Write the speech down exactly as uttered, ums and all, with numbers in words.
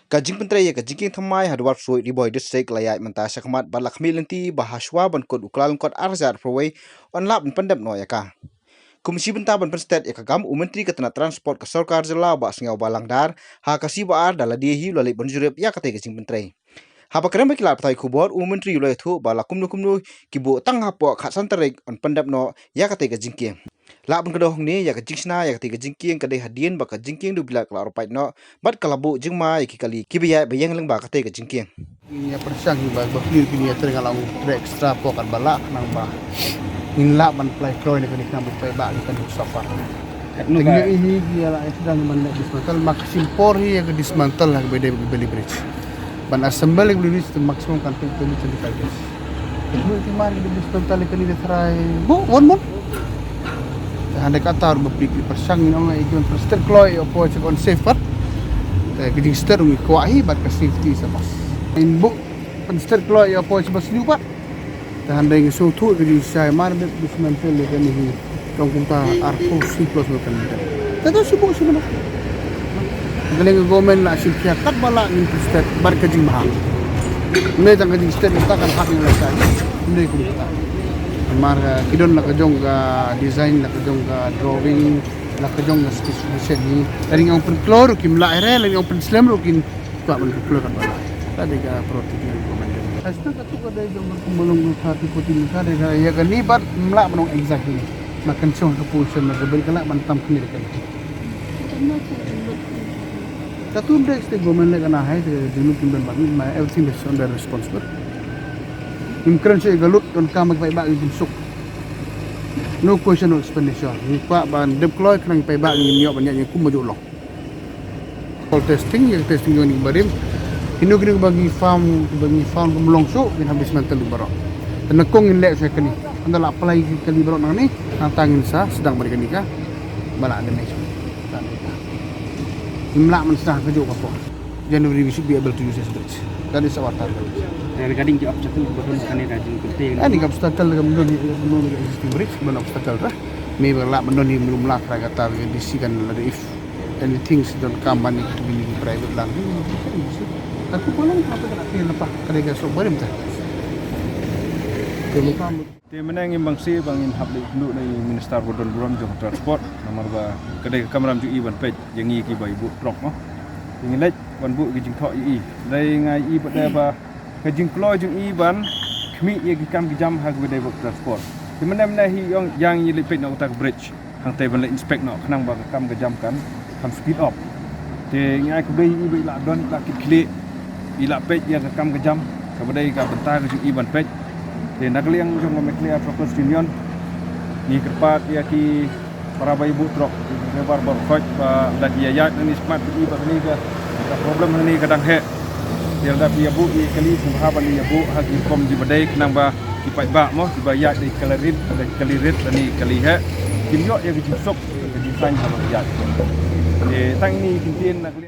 Ka jingpyntrei ïa ka jingkieng thymmai ha Dwar Psuid, Ri Bhoi District la ïaid mynta shakhmat bad la khmih lynti ba ha shuwa ban kut u Kyllalyngkot ar hajar arphew wei yn lah ban pyndep noh ïa ka. Kum shi bynta ban pynstet ïa ka kam, u Myntri ka tnat Transport ka Sorkar Jylla, Bah Sniawbhalang Dhar, ha ka sngi Baar da lade hi u la leit ban jurip ïa katei ka jingpyntrei. Haba kren bad ki lad pathai khubor, u Myntri u la ïathuh ba la kumno kumno ki buh tang hapoh khatsan tarik yn pyndep noh ïa katei ka jingkieng. Lah ban kdew hangne, ïa ka jingshna ïa katei ka jingkieng ka dei hadien ba ka jingkieng Dewbilat ka la rpait noh bad ka la buh jingma ïa ki kali kiba ïaid ba ïeng lyngba katei ka jingkieng. Ngin ïa pyrshang hi ba, ba clear kine ïa trei, nga la ong trei extra hapoh katba lah khnang ba ngin lah ban pynlait kloi na kane khnang ba paidbah ki kan suffer. Katno ka ïa hi ki ïa la ïa sdang ban leh dismantle, ma ka shim por hi ïa ka dismantle ha kaba dei Bailey Bridge. Ban assemble ïa ka Bailey Bridge, the maximum can take twenty, twenty-five days. Te kumno ki man ki dismantle ïa kane, da tharai buh one month. Te hynrei kata ruh ba phi pyrshang, ngin ong ïa ki ban pynstet kloi ïa u poi sha ka unsafe part. Te ka jingstet ruh ngi kwah hi bad ka safety sa pas. Ngin buh pynstet kloi ïa u poi sha ba sniew pat. Te hynrei ngi sngewthuh ka jingshai mar bad dismantle ïa kane hi. Tang kumta arphew shi plus ngut kan. Te to shu buh shu buh. Ka liang ka government la shim khia katba lah ngin pynstet bad ka jingbha. Ym dei tang ka jingstet, ym dei tang ka hap ïa la shai. Ym dei kumta. Namar ka, ki don la ka jong ka design, la ka jong ka drawing, la ka jong ka specification hi. Lada ngi ong pynkloi ruh kim lah, eh, lada ngi ong pynslem ruh kin kwah ban pynkloi katba lah. Ka dei ka priority jong ka government. Ka sdang katto ka dei jong ka Kumba Long ka thirty, forty meter, ka ïa kane pat ym lah ban ong exactly. Ma kan shong ha ka position ma ka bel ka lah ban tam khmih da kane. Katto ym dei state government leh, kane hi te jingmut kim don bad ma, everything is under responsible. Ngim kren shuh ïa ka lut, donkam ba ki paidbah ngin suk. No question, no explanation. Ngi kwah ban dep kloi khnang paidbah ngin ïoh ban ïaid kum ba ju long. Soil testing, ïa ka testing jong ngi barim. Kino kino ba ngi found, ba ngi found kum long shuh, ngin hap dismantle baroh. Te nyngkong ngin leh shuh kane. Ynda la apply ki kali baroh nangne, nangta ngin sa sdang bad kane kaba la damage. Ngim lah ban sdang kajuh ka por. January we should be able to use this bridge. That is our target. Eh, regarding ki obstacle ba don kane ka jingpynthei. Ani ka obstacle ka don hi, don hi ka existing bridge, ban obstacle ra. Me ba lah ban don hi mlum lak ra kata ka D C kan lada if anything is don kam ban hi to be private land. Aku pulang apa kena kena apa kena ka sok barim ta. Kalau kamu Te mynne ngim bang sih ba ngin hap leit ïakynduh na i Minister ba don burom jong Transport, namar ba ka dei ka kamram jong i ban peit ïa ngi kiba ïa buh trok mo. Te ngin leit ban buh ki jingthoh ïa i. Dei nga ïa i ba dei ba ka jingkloi jong i ban khmih ïa ki kam ki jam ha kaba dei ba Transport. Te mynne mynne hi ong ïa ngi leit peit na uta ka bridge. Hangtei ban leit inspect noh khnang ba ka kam ka jam kan kham speed up. Te ngi ai khublei ïa i ba i la don, i la kit khlieh, i la peit ïa ka kam ka jam kaba dei ka bynta ka jong i ban peit. Te na ka liang jong ka Meghalaya Truckers Union ngi kyrpad ïa ki para ba ïa buh trok, ki driver baroh khoit ba lada ki ïa ïaid nangne smat ïa i ba kane ka, ka problem hangne ka dang heh. Te lada phi ïa buh ïa kali sngewbha ban ïa buh ha ki rukom kiba dei khnang ba ki paidbah mo kiba ïaid da kali rit, da kali rit lane kali heh kin ïoh ïa ka jingsuk, ka jingsaiñ haba ïaid. Te tang ine i kyntien na ka liang